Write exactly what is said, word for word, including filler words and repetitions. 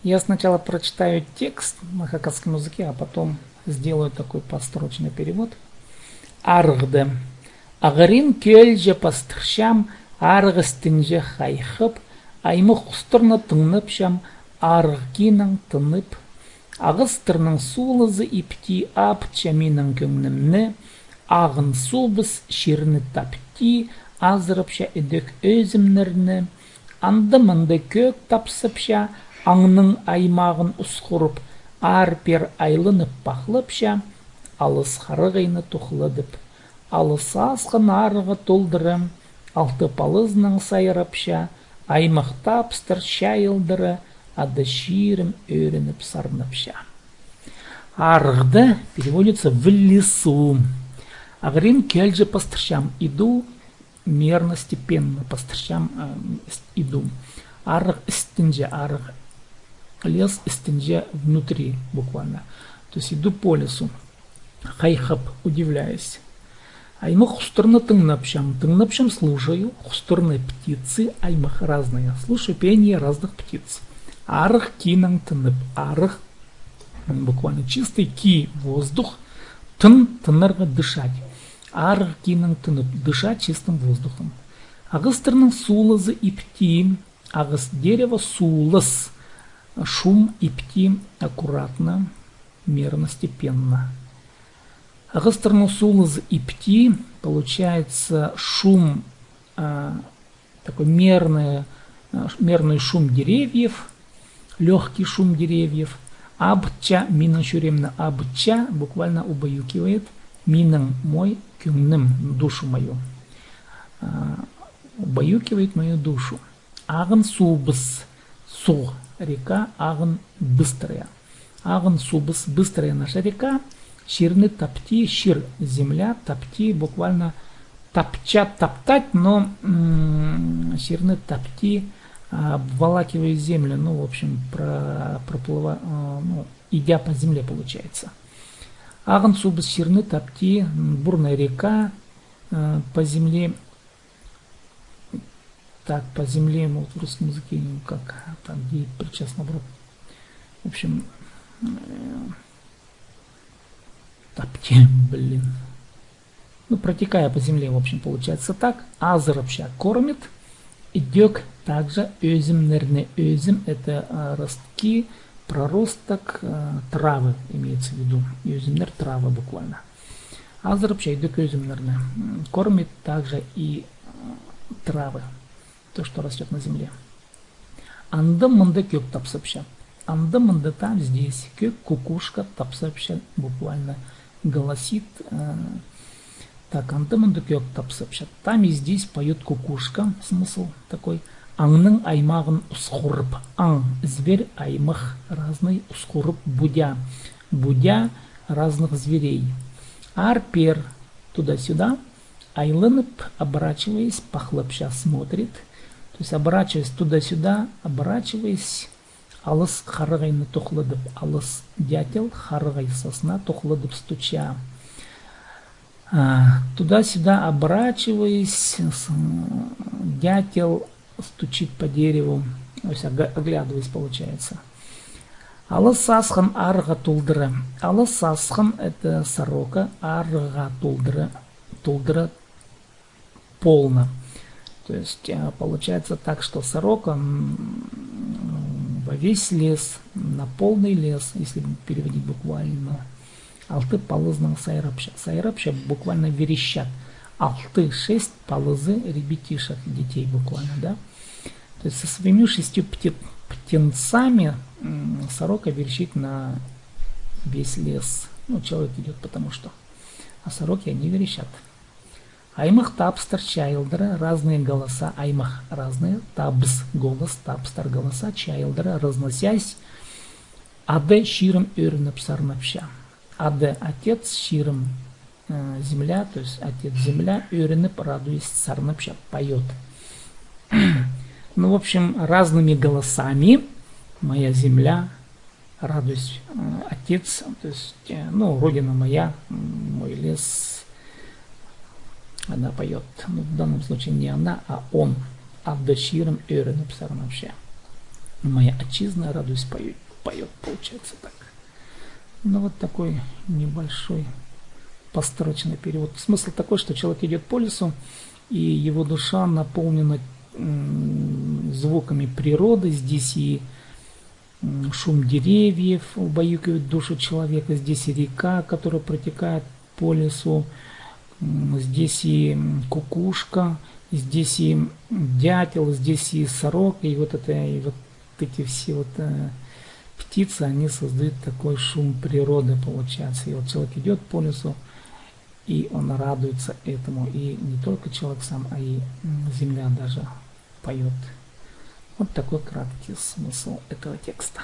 Я сначала прочитаю текст на хакасском языке, а потом сделаю такой построчный перевод. Арығды. Ағырин кӧлҷе пастырчам, арығ істінҷе хайхып, аймах хустарны тыңнапчам, арығ кинең тынып. Ағастарның сулазы ипти апча минің кӧңнімні, ағын субыс чирні тапти, азырапча ідӧк ӧзімнерні, анда-мында кӧӧк тапсапча, аңның аймағын усхурып, аар-пеер айланып пахлапча, алыс харағайны тухладып. Алыс Асхан арығ толдыра, алты палызынаң сайрапча, аймах тапсар чайылдыра, ада чирім ӧрініп сарнапча. Арығды переводится в лесу. Ағырин кӧлҷе пастырчам, иду мерно, степенно, пастырчам, э, с-, иду. Арығ істінҷе, арығ лес, істінҷе внутри буквально. То есть иду по лесу. Хайхып, удивляясь. Аймах хустарны тыңнапчам, тыңнапчам, слушаю, хустарны, птицы, аймах разные, слушаю пение разных птиц. Арығ кинең тынып, арығ, м, буквально чистый ки, воздух, тын, тынарға, дышать. Арығ кинең тынып, дышать чистым воздухом. Ағастарның сулазы ипти, ағас, дерево, сулас, шум, ипти, аккуратно, мерно, степенно. Ағастарның сулазы ипти, получается, шум, а, такой мерный, а, ш-, мерный шум деревьев, лёгкий шум деревьев. Абытча минің чӱреемні, абытча буквально убаюкивает минің, мой, кӧңнім, душу мою. А, убаюкивает мою душу. Ағын субыс, суғ, река, ағын быстрая. Ағын субыс, быстрая наша река, чирні тапти, чир, земля, тапти, буквально тапча, топтать, но, м, чирні тапти, а, обволакивая землю, ну, в общем, про-, проплыва-, а, ну, идя по земле, получается. Ағын субыс чирні тапти, м, бурная река, а, по земле, так, по земле, вот в русском языке, ну, как, там, где причастно оборот. В общем, э, тапти, блин. Ну, протекая по земле, в общем, получается так. Азырапча, кормит. Идӧк также ӧзімнерні. Ӧзім — это, а, ростки, проросток, а, травы имеется в виду. Ӧзімнер — травы буквально. Азырапча идӧк ӧзімнерні. М, кормит также и, а, травы. То, что растёт на земле. Анда-мында кӧӧк тапсапча. Анда-мында, там, здесь. Кӧӧк, кукушка, тапсапча, буквально голосит, э, так, анда-мында кӧӧк тапсапча. Там и здесь поёт кукушка. Смысл такой. Аңның аймағын усхурып. Аң — зверь, аймах — разный, усхурып — будя. Будя разных зверей. Аар-пеер, туда-сюда. Айланып, оборачиваясь, пахлапча, смотрит. То есть оборачиваясь туда-сюда, оборачиваясь, алыс харағайны тухладып, алыс дятел, харағай, сосна, тухладып, стуча. А, туда-сюда оборачиваясь, с-, дятел стучит по дереву, то есть ог-, оглядываясь, получается. Алыс Асхан арығ толдыра. Алыс Асхан — это сорока, арығ толдыра, толдыра — полно. То есть, э, получается так, что сорока, м, во весь лес, на полный лес, если переводить буквально, алты палызынаң сайрапча. Сайрапча буквально верещат. Алты, шесть палызы, ребятишек, детей буквально, да? То есть со своими шестью пте-, птенцами, м, сорока верещит на весь лес. Ну, человек идёт, потому что. А сороки, они верещат. Аймах тапсар чайылдыра, разные голоса, аймах — разные, табыс — голос, тапсар — голоса, чайылдыра — разносясь, ада чирім ӧрініп сарнапча. Ада — отец, чирім, э, земля, то есть отец земля, ӧрініп, радуясь, сарнапча, поёт. Ну, в общем, разными голосами моя земля, радуясь, э, отец, то есть, э, ну, родина моя, м, мой лес, она поёт. Ну, в данном случае не она, а он. Ада чирім ӧрініп сарнапча. «Моя отчизна, радуйся, поёт», поёт, получается так. Ну вот такой небольшой построчный перевод. Смысл такой, что человек идёт по лесу, и его душа наполнена, м, звуками природы. Здесь и, м, шум деревьев убаюкивает душу человека, здесь и река, которая протекает по лесу, м, здесь и, м, кукушка, здесь и, м, дятел, здесь и сорока, и вот это, и вот эти все вот, э, птицы, они создают такой шум природы, получается. И вот человек идёт по лесу, и он радуется этому. И не только человек сам, а и, м, земля даже поёт. Вот такой краткий смысл этого текста.